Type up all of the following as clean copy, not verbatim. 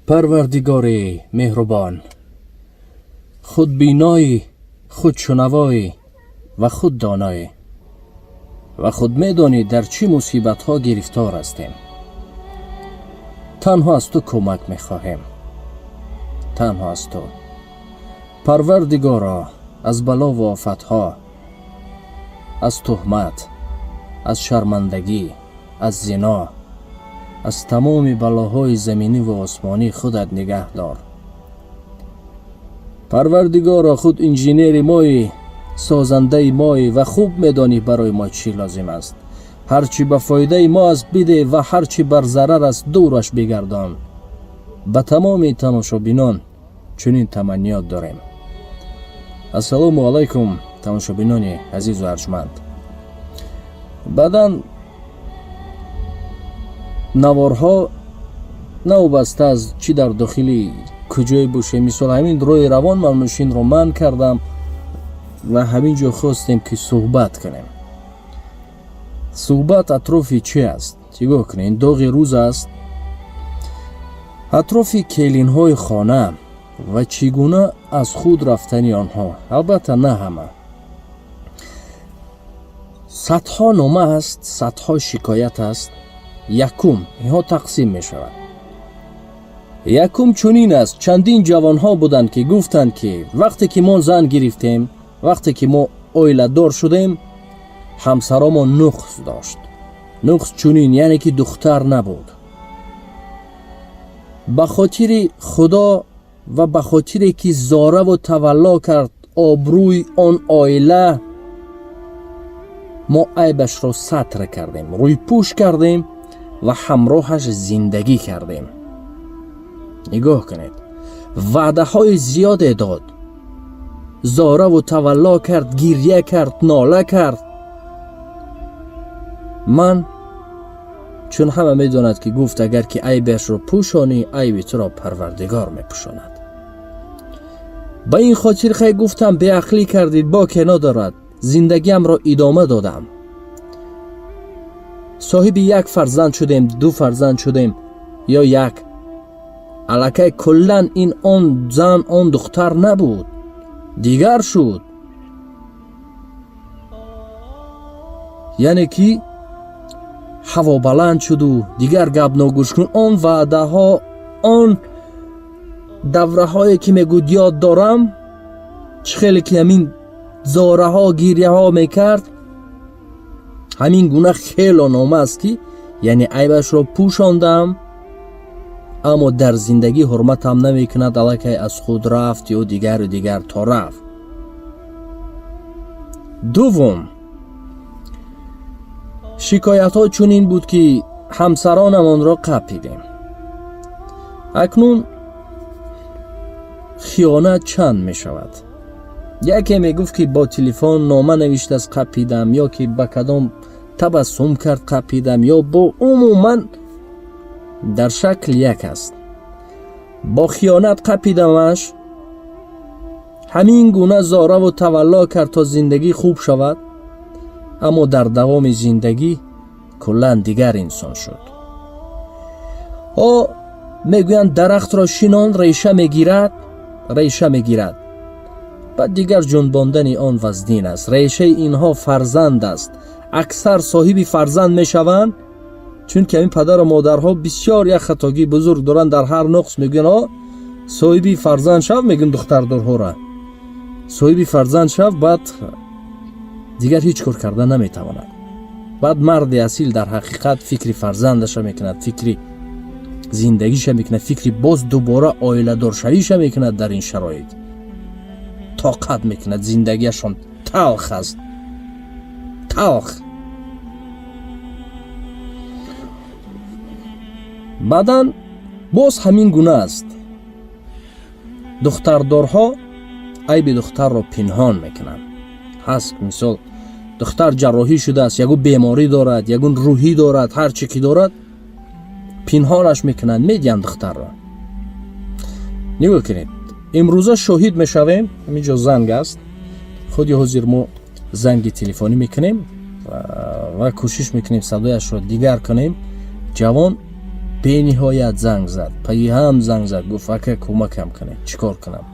Парвардигори меҳрубон, худбиноӣ, худшунавоӣ ва худдоноӣ ва худ медонӣ дар чӣ мусибатҳо гирифтор ҳастем. Танҳо аз ту кӯмак мехоҳем, танҳо аз ту. Парвардигоро, аз бало ва офатҳо, аз туҳмат, аз шармандагӣ, аз зино, аз тамоми балоҳои заминӣ ва осмонӣ худат нигаҳ дор. Парвардигоро, худ инженери моӣ, созандаи моӣ ва хуб медонӣ барои мо чӣ лозим аст. Ҳарчи ба фоидаи мо аст бидеҳ ва ҳарчи бар зарар аст дураш бигардон. Ба тамоми тамошобинон чунин таманниёт дорем. Ассалому алайкум, тамошобинони азизу арҷманд. Баъдан наворҳо навобаста аз чӣ дар дохили куҷое бошем, мисол ҳамин роҳи равон ман мошинро манъ кардам ва ҳамин ҷо хостем ки суҳбат кунем. Суҳбат атрофи чӣ аст? Нигоҳ кунед, ин доғи рӯз аст. Атрофи келинҳои хона ва чӣ гуна аз худ рафтани онҳо. Албатта на ҳама. Садҳо нома аст, садҳо шикоят аст. Якум, инҳо тақсим мешавад. Якум чунин аст: чандин ҷавонҳо буданд, ки гуфтанд, ки вақте ки мо зан гирифтем, вақте ки мо оиладор шудем, ҳамсаромон нуқс дошт. Нуқс чунин, яъне ки духтар набуд. Ба хотири Худо ва ба хотире ки зораву тавалло кард обрӯи он оила, мо айбашро сатр кардем, рӯйпӯш кардем ва ҳамроҳаш зиндагӣ кардем. Нигоҳ кунед, ваъдаҳои зиёде дод, зораву тавалло кард, гирья кард, нола кард. Ман чун ҳама медонад, ки гуфт, агар ки айбашро пӯшонӣ, айби туро Парвардигор мепӯшонад. Ба ин хотир хай гуфтам, беақлӣ кардид, боке надорад, зиндагиамро идома додам. Соҳиби як фарзанд шудем, ду фарзанд шудем ё як. Аллакай куллан ин он зан, он духтар набуд, дигар шуд. Яъне ки ҳаво баланд шуду дигар гап ногӯш кун. Он ваъдаҳо, он давраҳое ки мегӯд ёд дорам, чӣ хеле ки ҳамин зораҳо, гирьяҳо мекард, ҳамин гуна хело нома аст, ки яъне айбашро пӯшондам, аммо дар зиндагӣ ҳурматам намекунад, аллакай аз худ рафт ё дигару дигар то рафт. Дуввум, шикоятҳо чунин буд, ки ҳамсаронамонро қапидем. Акнун хиёнат чанд мешавад? Яке мегуфт, ки бо телефон нома навиштааст, қапидам, ё ки ба кадом табассум кард, қапидам, ё бо умуман дар шакл як аст, бо хиёнат қапидамаш. Ҳамин гуна зораву тавалло кард то зиндагӣ хуб шавад, аммо дар давоми зиндагӣ куллан дигар инсон шуд. О мегӯянд, дарахтро шинон, реша мегирад, реша мегирад, баъд дигар ҷунбондани он вазнин аст. Решаи инҳо фарзанд аст. Аксар соҳиби фарзанд мешаванд, чунки ҳамин падару модарҳо бисёр як хатогии бузург доранд. Дар ҳар нуқс мегӯянд: «О, соҳиби фарзанд шав», мегӯянд духтардорҳоро, «соҳиби фарзанд шав, баъд дигар ҳеҷ кор карда наметавонад». Баъд марди асил дар ҳақиқат фикри фарзандаша мекунад, фикри зиндагиша мекунад, фикри боз дубора оиладоршавиша мекунад. Дар ин шароит тоқат мекунад. Зиндагиашон талх аст, талх. Баъдан боз ҳамин гуна аст: духтардорҳо айби духтарро пинҳон мекунанд. Ҳаст, мисол, духтар ҷарроҳӣ шудааст, ягон беморӣ дорад, ягон рӯҳӣ дорад, ҳар чӣ ки дорад, пинҳонаш мекунанд, медиҳанд духтарро. Нигоҳ кунед, имрӯза шоҳид мешавем. Ҳамин ҷо занг аст, худи ҳозир мо занги телефонӣ мекунем ва кӯшиш мекунем садояшро дигар кунем. Ҷавон Бениҳоят занг зад, пайи ҳам занг зад, гуфт: ака, кӯмакам кунед, чӣ кор кунам,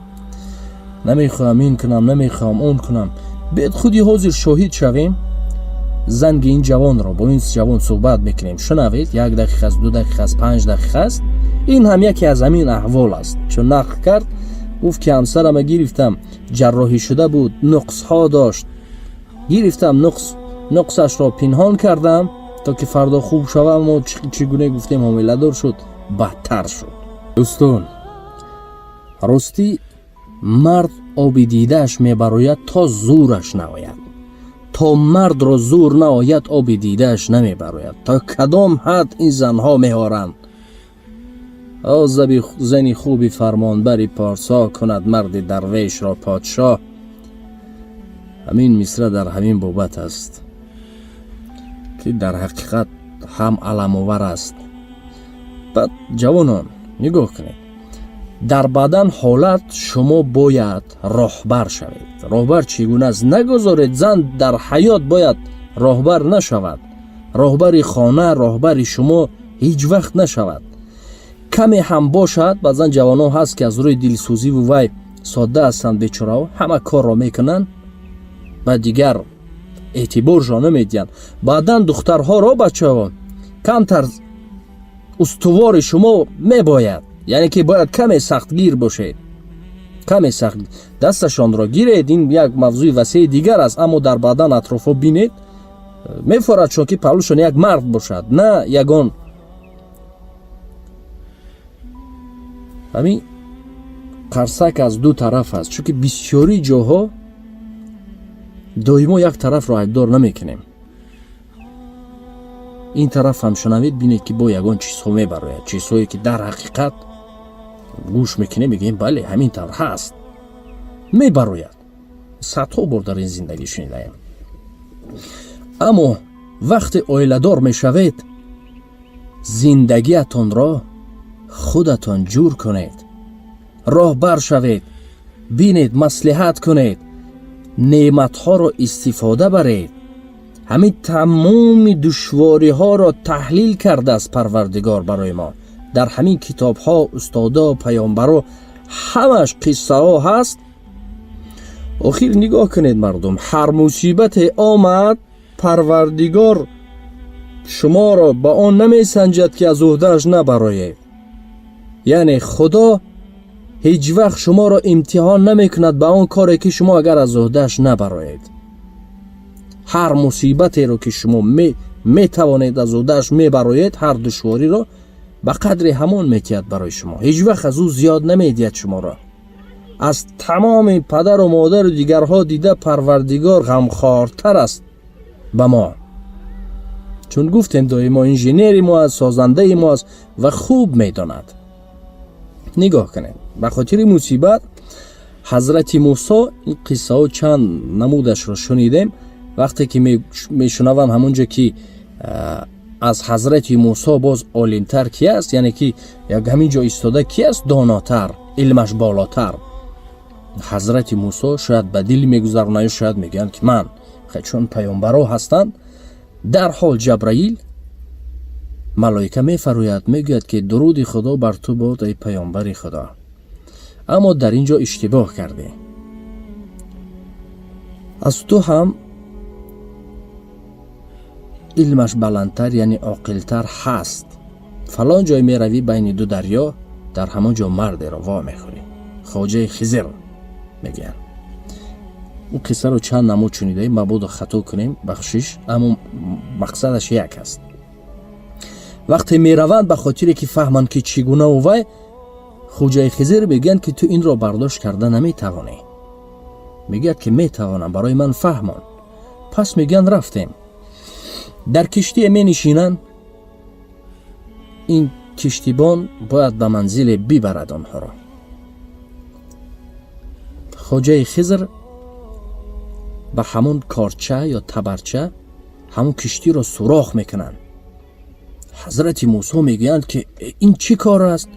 намехоҳам ин кунам, намехоҳам он кунам. Бед худи ҳозир шоҳид шавем занги ин ҷавонро, бо ин ҷавон суҳбат мекунем. Шунавед, 1 дақиқа аст, 2 дақиқа аст, 5 дақиқа аст. Ин ҳам яке аз ҳамин аҳвол аст, чун нақл кард, гуфт ки ҳамсарама гирифтам, ҷарроҳӣ шуда буд, нуқсҳо дошт, гирифтам, нуқсашро пинҳон кардам, то ки фардо хуб шавам. Мо чӣ гуна гуфтем, ҳомиладор шуд, бадтар шуд. Дӯстон, ростӣ, мард оби дидааш мебарояд, то зӯраш наояд, то мардро зӯр наояд, оби дидааш намебарояд. То кадом ҳад ин занҳо меоранд? О зани хуби фармонбари порсо кунад марди дарвешро подшоҳ. Ҳамин мисра дар ҳамин бобат аст, ки дар ҳақиқат ҳам аламовар аст. Баъд, ҷавонон, нигоҳ кунед, дар баъдан ҳолат шумо бояд роҳбар шавед. Роҳбар чӣ гуна аст? Нагузоред зан дар ҳаёт бояд роҳбар нашавад, роҳбари хона, роҳбари шумо ҳеҷ вақт нашавад. Каме ҳам бошад, баъзан ҷавонон ҳаст, ки аз рӯи дилсӯзиву вай содда ҳастанд, бечорао, ҳама корро мекунанд, ба дигар эътиборшон намедиҳанд. Баъдан духтарҳоро, бачаҳо, камтар устувори шумо мебояд, яъне ки бояд каме сахтгир бошед, каме сахт дасташонро гиред. Ин як мавзӯи васеи дигар аст, аммо дар баъдан атрофҳо бинед, мефорад, чунки паҳлӯшон як мард бошад, на ягон ҳамин қарсак аз ду тараф аст, чунки бисёри ҷоҳо доимо як тарафро айбдор намекунем. Ин тараф ҳам шунавед, бинед, ки бо ягон чизҳо мебарояд, чизҳое ки дар ҳақиқат гӯш мекунем, мегӯем: бале, ҳамин тавр ҳаст, мебарояд. Садҳо бор дар ин зиндагӣ шунидаем. Аммо вақте оиладор мешавед, зиндагиатонро худатон ҷур кунед, роҳбар шавед, бинед, маслиҳат кунед, неъматҳоро истифода баред. Ҳамин тамоми душвориҳоро таҳлил кардааст Парвардигор барои мо дар ҳамин китобҳо, устодо, паёмбаро, ҳамаш қиссаҳо ҳаст. Охир нигоҳ кунед, мардум, ҳар мусибате омад, Парвардигор шуморо ба он намесанҷад, ки аз уҳдааш набароед. Яъне Худо ҳеҷ вақт шуморо имтиҳон намекунад ба он коре, ки шумо агар аз уҳдааш набароед. Ҳар мусибатеро, ки шумо метавонед, аз уҳдааш мебароед, ҳар душвориро ба қадри ҳамон метиҳад барои шумо, ҳеҷ вақт аз ӯ зиёд намедиҳад шуморо. Аз тамоми падару модару дигарҳо дида Парвардигор ғамхортар аст ба мо, чун гуфтем, доимо инженери мо аст, созандаи мо аст ва хуб медонад. Нигоҳ кунед, ба хотири мусибат ҳазрати Мусо, ин қиссаҳо чанд намудашро шунидем. Вақте ки мешунаванд ҳамон ҷо, ки аз ҳазрати Мусо боз олимтар ки аст, яъне ки як ҳамин ҷо истода ки аст донотар, илмаш болотар, ҳазрати Мусо шояд ба дил мегузаронад ё шояд мегӯянд, ки ман, чун паёмбаро ҳастанд. Дарҳол Ҷабраил малоика мефарояд, мегӯяд, ки дуруди Худо бар ту бод, эй паёмбари Худо, аммо дар ин ҷо иштибоҳ кардӣ, аз ту ҳам илмаш баландтар, яъне оқилтар ҳаст. Фалон ҷой меравӣ, байни ду дарё, дар ҳамон ҷо мардеро во мехӯрӣ, хоҷаи Хизир мегӯянд. Ӯ қиссаро чанд намуд шунидаем, мабодо хато кунем, бахшиш, аммо мақсадаш як аст. Вақте мераванд, ба хотире ки фаҳманд, ки чӣ гуна вай хоҷаи Хизир, мегӯянд, ки ту инро бардошт карда наметавонӣ. Мегӯяд, ки метавонам, барои ман фаҳмон. Пас мегӯянд, рафтем, дар киштие менишинанд. Ин киштибон бояд ба манзиле бибарад онҳоро. Хоҷаи Хизр ба ҳамон корча ё табарча ҳамон киштиро сурох мекунанд. Ҳазрати Мусо мегӯянд, ки ин чӣ кор аст?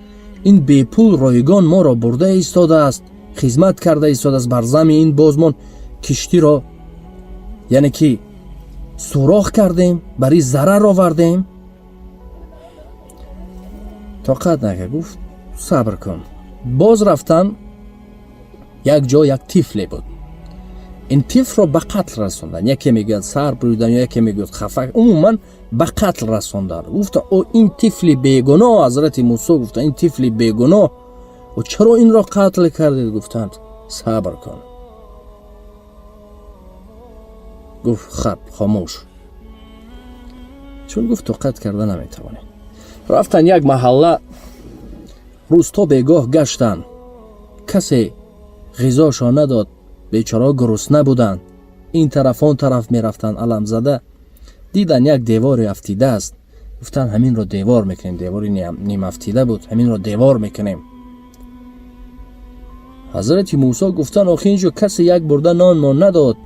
Ин бепул, ройгон моро бурда истодааст, хизмат карда истодааст. Бар зами ин бозмон киштиро, яъне ки сурох кардем, бари зарар овардем. Тоқат накард, гуфт сабр кун. Боз рафтан, як ҷо як тифле буд. Ин тифлро ба қатл расонданд. Яке мегӯяд сар буридан, ё яке мегӯяд хафа, умуман ба қатл расонданд. Гуфтанд о ин тифли бегуноҳ. Ҳазрати Мусо гуфтанд ин тифли бегуноҳ, чаро инро қатл кардед? Гуфтанд сабр кун. Гуфт хаб хомӯш, чун гуфт тоқат карда наметавонем. Рафтан як маҳалла, рӯз то бегоҳ гаштанд, касе ғизошон надод. Бечораҳо гурусна буданд. Ин тараф он тараф мерафтанд аламзада. Дидан як деворе афтидааст. Гуфтанд ҳаминро девор мекунем. Девори нимафтида буд, ҳаминро девор мекунем. Ҳазрати Мусо гуфтанд охи инҷо касе як бурда нон мо надод,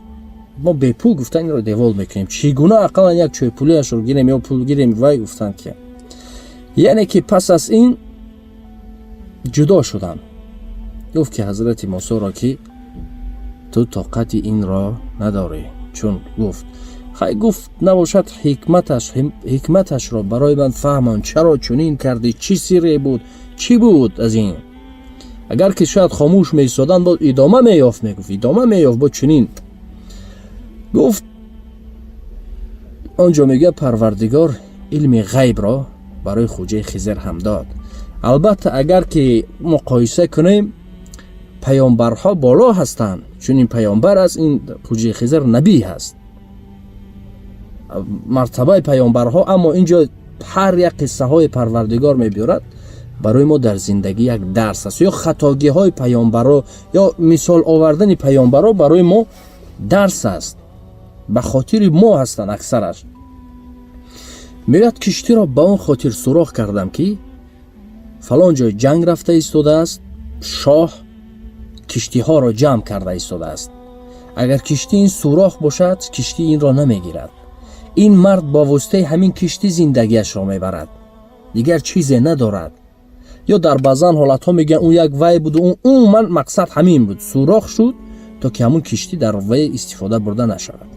мо бепул гуфтан инро девол мекунем, чӣ гуна ақаллан як чойпулиашро гирем ё пул гирем. Вай гуфтанд ки яъне ки пас аз ин ҷудо шуданд. Гуфт ки ҳазрати Мусоро ки ту тоқати инро надорӣ, чун гуфт хай, гуфт набошад ҳикматашро барои ман фаҳмон, чаро чунин кардӣ, чӣ сирре буд, чӣ буд аз ин? Агар ки шояд хомӯш меистоданд, боз идома меёфт, мегуфт идома меёфт. Бо чунин гуфт он ҷо мегӯяд Парвардигор илми ғайбро барои Хуҷаи Хизр ҳам дод. Албатта, агар ки муқоиса кунем, паёмбарҳо боло ҳастанд, чун ин паёмбар аст, ин Хуҷаи Хизр набӣ ҳаст, мартабаи паёмбарҳо. Аммо ин ҷо ҳар як қиссаҳои Парвардигор мебиёрад, барои мо дар зиндагӣ як дарс аст. Ё хатогиҳои паёмбаро, ё мисол овардани паёмбаро барои мо дарс аст, ба хотири мо ҳастанд аксараш. Мегӯяд киштиро ба он хотир сурох кардам, ки фалон ҷой ҷанг рафта истодааст, шоҳ киштиҳоро ҷамъ карда истодааст. Агар киштӣ ин сурох бошад, киштӣ инро намегирад. Ин мард бо воситаи ҳамин киштӣ зиндагиашро мебарад, дигар чизе надорад. Ё дар баъзан ҳолатҳо мегӯянд ӯ як вай буду умуман мақсад ҳамин буд, сурох шуд, то ки ҳамун киштӣ дар вай истифода бурда нашавад.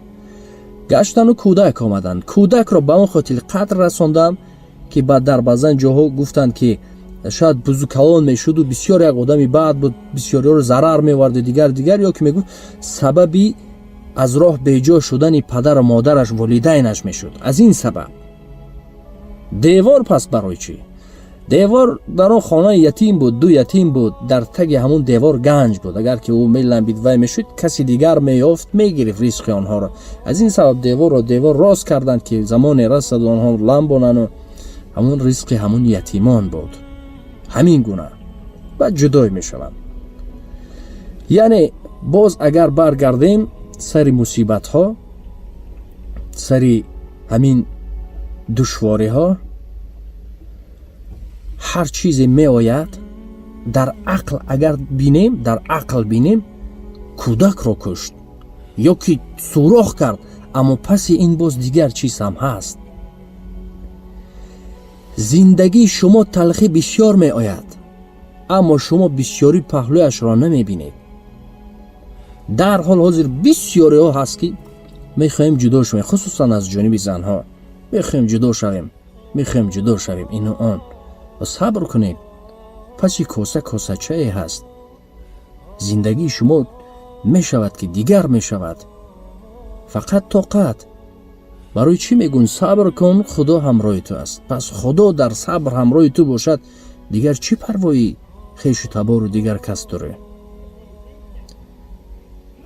Гаштану кӯдак омаданд. Кӯдакро ба он хотир қатл расондам, ки баъд дар баъзан ҷоҳо гуфтанд, ки шояд бузургкалон мешуду бисёр як одами бад буд, бисёриёро зарар меварду дигар дигар, ё ки мегуфт сабаби аз роҳ беҷо шудани падару модараш, волидайнаш мешуд. Аз ин сабаб девор. Пас барои чӣ девор? Дар он хонаи ятим буд, ду ятим буд, дар таги ҳамун девор ганҷ буд. Агар ки ӯ меламбид, вай мешуд, каси дигар меёфт, мегирифт ризқи онҳоро. Аз ин сабаб деворро девор рост карданд, ки замоне расаду онҳо ламбонану ҳамун ризқи ҳамун ятимон буд. Ҳамин гуна баъд ҷудой мешаванд. Яъне боз агар баргардем сари мусибатҳо, сари ҳамин душвориҳо, ҳар чизе меояд, дар ақл агар бинем, дар ақл бинем, кӯдакро кушт ё ки сурох кард, аммо паси ин боз дигар чиз ҳам ҳаст. Зиндагии шумо талхӣ бисёр меояд, аммо шумо бисёрӣ паҳлӯяшро намебинед. Дарҳол ҳозир бисёриҳо ҳаст, ки мехоҳем ҷудо шавем, хусусан аз ҷониби занҳо, мехоҳем ҷудо шавем, мехоҳем ҷудо шавем, ину он. Ва сабр кунед, паси коса косачае ҳаст. Зиндагии шумо мешавад, ки дигар мешавад, фақат тоқат. Барои чӣ мегӯн сабр кун, Худо ҳамроҳи ту аст? Пас Худо дар сабр ҳамроҳи ту бошад, дигар чӣ парвои хешу табору дигар кас дорӣ?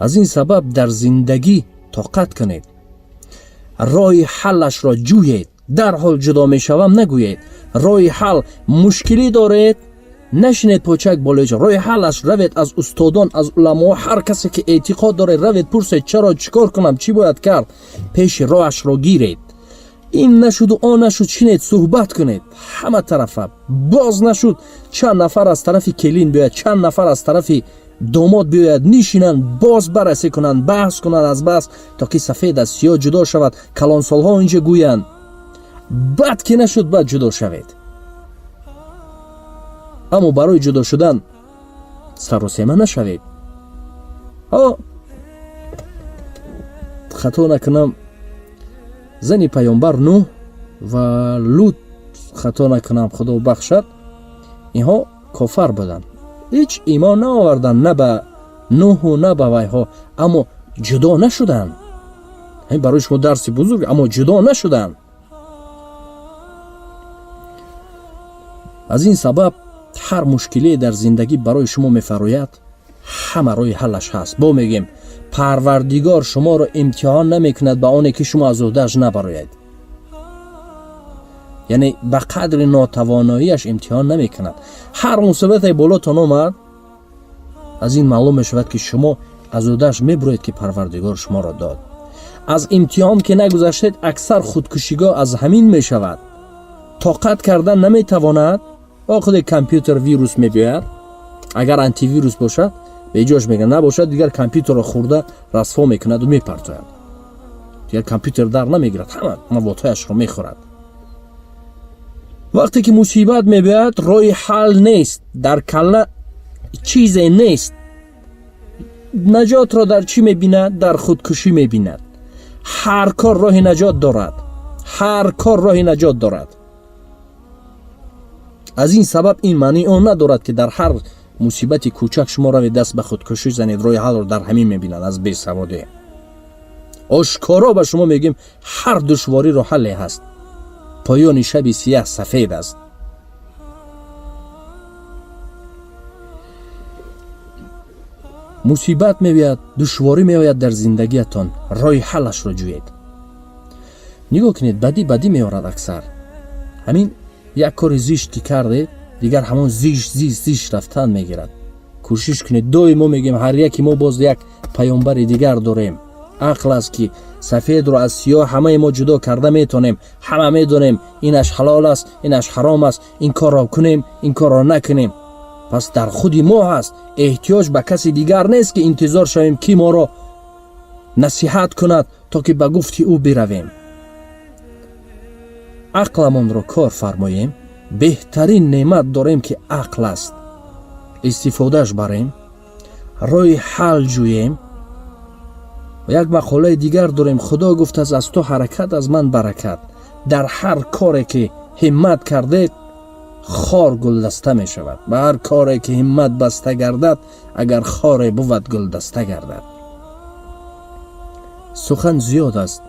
Аз ин сабаб дар зиндагӣ тоқат кунед, роҳи ҳаллашро ҷӯед. Дарҳол ҷудо мешавам нагӯед. Роҳи ҳал, мушкилӣ доред, нашинед почак болои. Роҳи ҳаллаш равед аз устодон, аз уламоҳо, ҳар касе ки эътиқод доред, равед пурсед: чаро, чӣ кор кунам, чӣ бояд кард? Пеши роҳашро гиред. Ин нашуду он нашуд, шинед, суҳбат кунед ҳама тарафа. Боз нашуд, чанд нафар аз тарафи келин биёяд, чанд нафар аз тарафи домод биёяд, нишинанд, боз баррасӣ кунанд, баҳс кунанд, аз баҳс то ки сафед аз сиёҳ ҷудо шавад, калонсолҳо инҷа гӯянд. Баъд ки нашуд, баъд ҷудо шавед. Аммо барои ҷудо шудан саросема нашавед. Ҳо, хато накунам, зани паёмбар Нӯҳ ва Лут, хато накунам, Худо бахшад. Инҳо кофар буданд, ҳеҷ имон наоварданд на ба Нуҳу на ба вайҳо, аммо ҷудо нашуданд. Ин барои шумо дарси бузург, аммо ҷудо нашуданд. Аз ин сабаб ҳар мушкиле дар зиндагӣ барои шумо мефарояд, ҳама роҳи ҳаллаш ҳаст. Бо мегӯем, Парвардигор шуморо имтиҳон намекунад ба оне ки шумо аз уҳдааш набарояд, яъне ба қадри нотавоноияш имтиҳон намекунад. Ҳар мусибате болотон омад, аз ин маълум мешавад ки шумо аз уҳдааш мебуроед, ки Парвардигор шуморо дод. Аз имтиҳон ки нагузаштед, аксар худкушигоҳ аз ҳамин мешавад. Тоқат кардан наметавонад, худи компютер вирус мебиёяд. Агар антивирус бошад, беҷош мегӯяд, набошад, дигар компютерро хӯрда расво мекунаду мепартояд. Дигар компютер дар намегирад, ҳама маводҳояшро мехӯрад. Вақте ки мусибат мебиёяд, роҳи ҳал нест, дар калла чизе нест. Наҷотро дар чӣ мебинад? Дар худкушӣ мебинад. Ҳар кор роҳи наҷот дорад, ҳар кор роҳи наҷот дорад. Аз ин сабаб ин маънии он надорад, ки дар ҳар мусибати кӯчак шумо равед даст ба худкушӣ занед. Роҳи ҳалро дар ҳамин мебинад аз бесаводӣ. Ошкоро ба шумо мегӯем, ҳар душвориро ҳалле ҳаст. Поёни шаби сияҳ сафед аст. Мусибат меояд, душворӣ меояд дар зиндагиятон, роҳи ҳаллашро ҷӯед. Нигоҳ кунед, бадӣ бадӣ меорад аксар. Ҳамин як кори зишт ки кардед, дигар ҳамон зишт зишт зишт рафтан мегирад. Кӯшиш кунед. Доим мо мегӯем, ҳар яке мо боз як паёмбари дигар дорем. Ақл аст, ки сафедро аз сиёҳ ҳамаи мо ҷудо карда метонем. Ҳама медонем, инаш ҳалол аст, инаш ҳаром аст, ин корро кунем, ин корро накунем. Пас дар худи мо ҳаст, эҳтиёҷ ба каси дигар нест, ки интизор шавем, ки моро насиҳат кунад, то ки ба гуфти ӯ биравем. Ақламонро кор фармоем. Беҳтарин неъмат дорем, ки ақл аст, истифодааш барем, роҳи ҳал ҷӯем. Як мақолаи дигар дорем: Худо гуфтааст, аз ту ҳаракат, аз ман баракат. Дар ҳар коре ки ҳиммат кардед, хор гулдаста мешавад. Ба ҳар коре ки ҳиммат баста гардад, агар хоре бувад, гулдаста гардад. Сухан зиёд аст.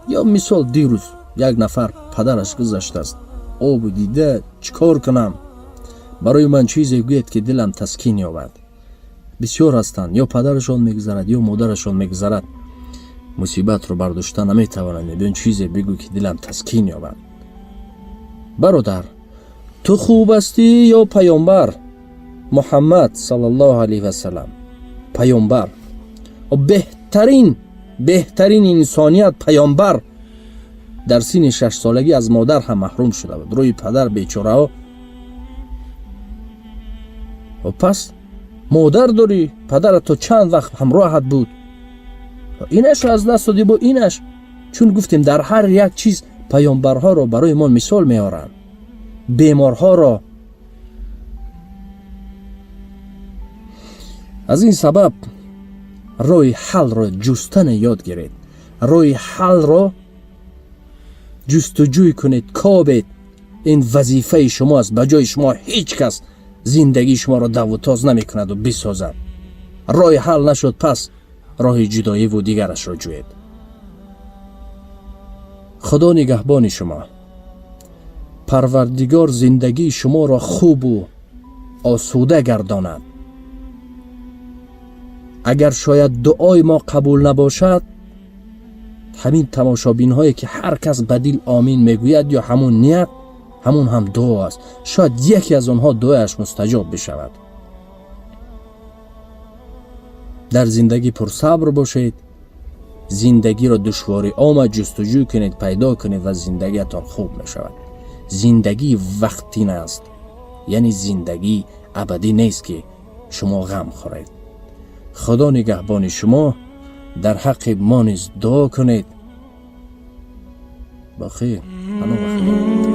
Ё мисол, дирӯз як нафар падараш гузаштааст, обу дида: чӣ кор кунам, барои ман чизе гӯед, ки дилам таскин ёбад. Бисёр ҳастанд, ё падарашон мегузарад, ё модарашон мегузарад, мусибатро бардошта наметавонанд. Мебиён, чизе бигӯ, ки дилам таскин ёбад. Бародар, ту хуб ҳастӣ ё паёмбар Муҳаммад саллаллоҳу алайҳи васалам? Паёмбар беҳтарин, беҳтарин инсоният, паёмбар дар синни 6-солагӣ аз модар ҳам маҳрум шуда буд, рӯи падар бечораҳо. Пас модар дорӣ, падарат то чанд вақт ҳамроҳат буд, инашро аз даст додӣ, бо инаш. Чун гуфтем, дар ҳар як чиз паёмбарҳоро барои мо мисол меоранд, беморҳоро. Аз ин сабаб роҳи ҳалро ҷустане ёд гиред, роҳи ҳалро ҷустуҷӯй кунед, кобед. Ин вазифаи шумо аст. Ба ҷои шумо ҳеҷ кас зиндагии шуморо давутоз намекунаду бисозад. Роҳи ҳал нашуд, пас роҳи ҷудоиву дигарашро ҷӯед. Худо нигаҳбони шумо. Парвардигор зиндагии шуморо хубу осуда гардонад. Агар шояд дуои мо қабул набошад, ҳамин тамошобинҳое ки ҳар кас ба дил омин мегӯяд ё ҳамун ният, ҳамун ҳам дуо аст, шояд яке аз онҳо дуояш мустаҷоб бишавад. Дар зиндагӣ пурсабр бошед. Зиндагиро душворӣ омад, ҷустуҷӯ кунед, пайдо кунед ва зиндагиятон хуб мешавад. Зиндагӣ вақтин аст, яъне зиндагӣ абадӣ нест, ки шумо ғам хӯред. Худо нигаҳбони шумо. Дар ҳаққи мо низ дуо кунед. Бахир, паноҳ ба Худо.